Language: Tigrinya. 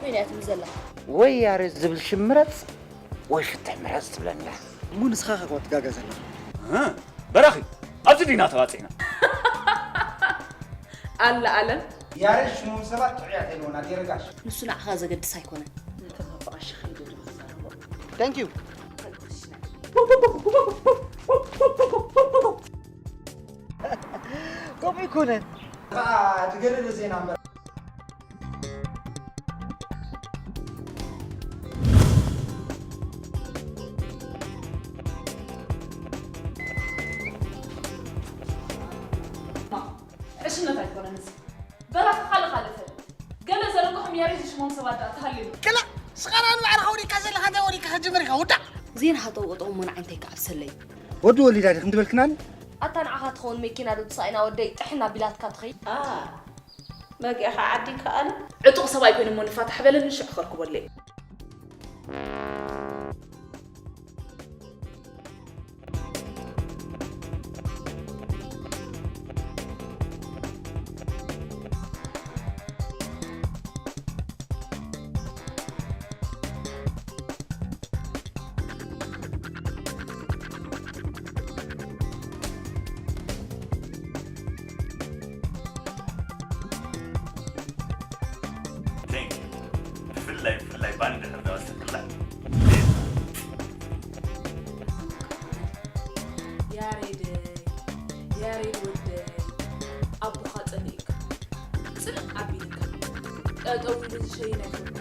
እያ ትብል ዘላ። ወይ ያሬድ ዝብል ሽም ምረፅ ወይ ፍትሕ ምረፅ ትብለኒ እያ። እሞ ንስኻ ኸ ትጋገ ዘለኻ? እ፣ በራኺ ኣብዚ ዲና ተባፂዕና። ኣለ ኣለም ያሬድ ሽሞም ሰባት ጥዑያት ኣይለውን ኣዴረጋሽ ንሱ ንዓኻ ዘገድስ ኣይኮነን። ነቶም ኣቦ ቀሺ ከይዱ ዶ ክዛረቦ Thank you። ከምኡ ኣይኮነን። ከዓ ትገርር ዜና እምበር ዕሽነት ኣይኮነን እዚ በራኺ ካልእ ካልእ ፈልጥ ገለ ዘለኩኹም ያሬድ ዝሽሞም ሰባት ደኣ ተሃልዩሉ ክላ ስኻራ ንባዕልኻ ወዲካ ዘለኻ እንታይ ወዲካ ከጅምር ኢኻ ውዳእ ዜና ሃተው ቀጠው እሞ ንዓይ እንታይ ክዓብሰለይ ወዲ ወሊዳ ዲኽን ትበልክናኒ ኣታ ንዓኻ ትኸውን መኪና ዶ ተሳኢና ወደይ ጥሕና ቢላትካ ትኸይድ መጊእኻ ዓዲ ከኣነ ዕጡቕ ሰብኣይ ኮይኑ እሞ ንፋታሕ በለኒ ሽዑ ከርክበለይ ብፍላይ ብፍላይ ባኒ ድሕር ተወሰክላ ያሬደይ ያሬድ ወደይ ኣቦኻ ጸሊእካ ጽልእ ኣቢልካ ጠጠው ኢሉ ዝሸይን ኣይኮነ